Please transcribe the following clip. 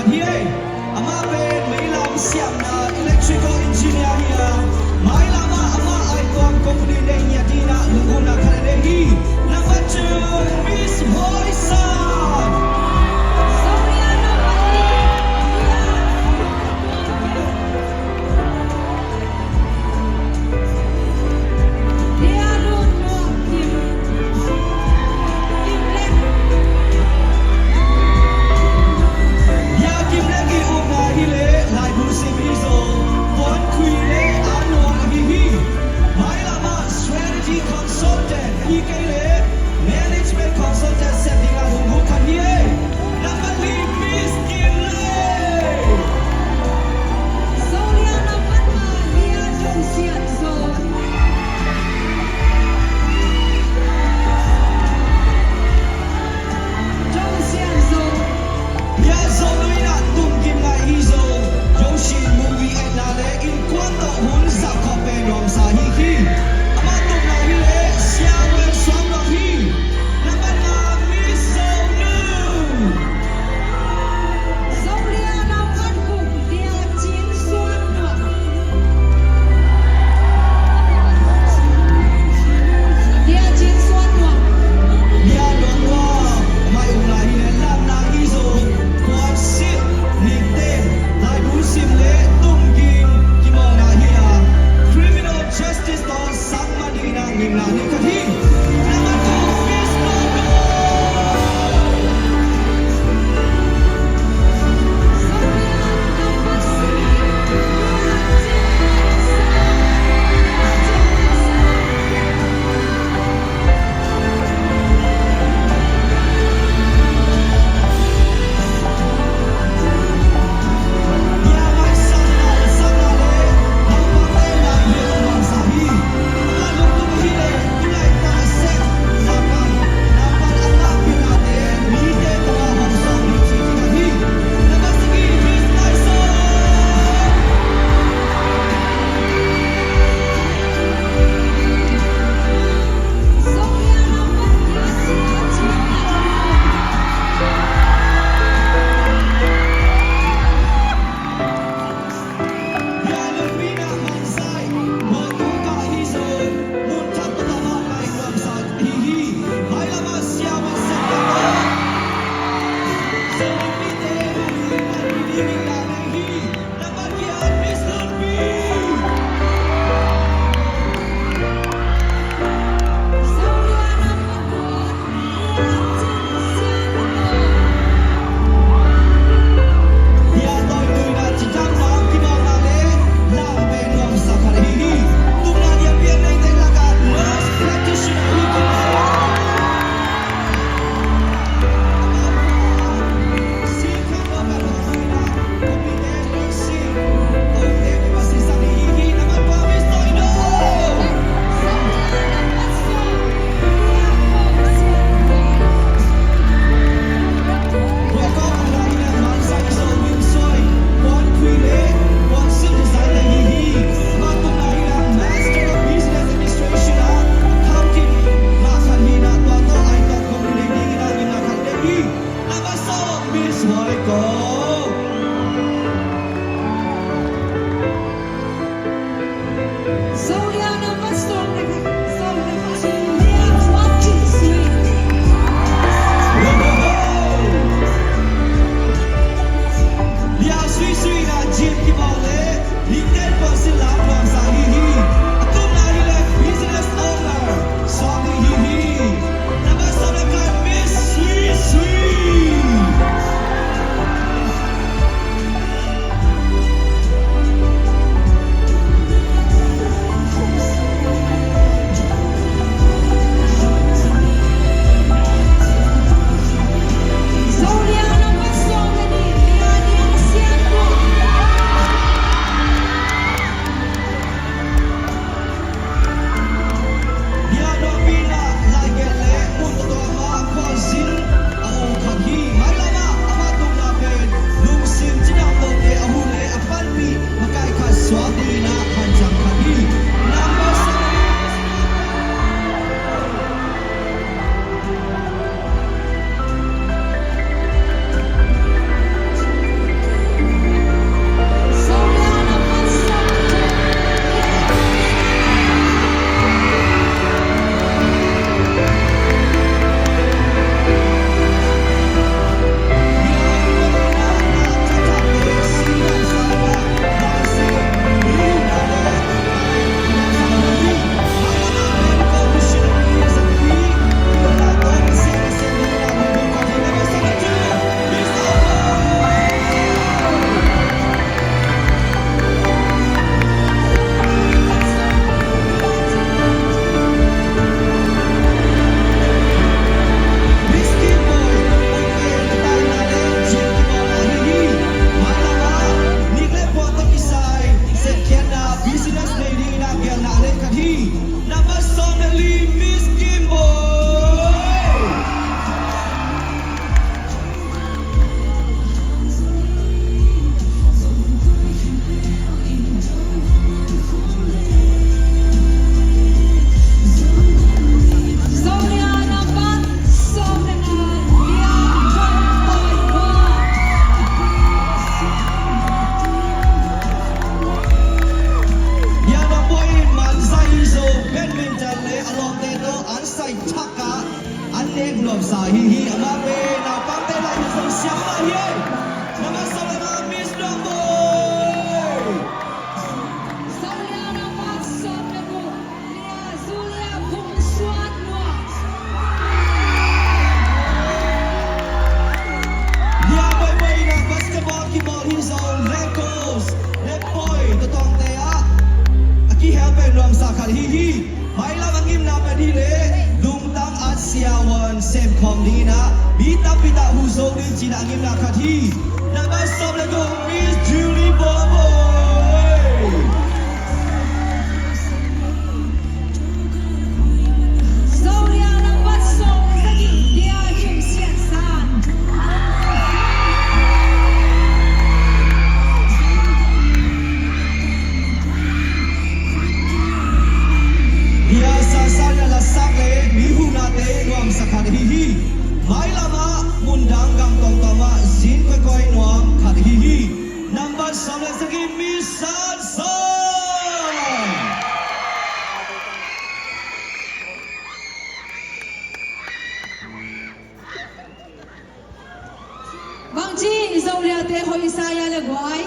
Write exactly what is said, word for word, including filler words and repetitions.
Hi ei, amah pen mailam siamna electrical engineer hi a, mailam ah amah aikuang company nei ngiat dingin ah lunggulhna khat nei hi. Number two, Miss Hoisan. Bia Kim Lek i ukna hi leh laibu sim hi zong, puan khui le a nuam ahi hi. Mailam ah strategy consultant hi kei leh management Number sawm le nga, Miss Nongboi. Zolia number sawm le guk, Lia Zulia Vung Suan Nuam. Lia bawibawi in ah basketball kibawl hi zong, Red Ghost, Red Boy, tutawngte ah a kihel pen nuamsa khat hi hi. Mailam a ngimna pen hi leh lungtang at siavuan semkhawm ding in ah, mi tampi tak huh zo ding ci-in a ngimna khat hi. Number sawm le guk, Miss Julie Bawlboi. Zolia number sawm le sagih, Dia Kim Sian San. Hia sasa hia lasak le mi huhnate nuamsa khat ahi hi. Mailam ah mundang gam tawmtawm ah zin koikoi nuam khat ahi hi. Number sawm le sagih, Miss San Sawm. Bangci i Zoliate hoih sa hia le guai?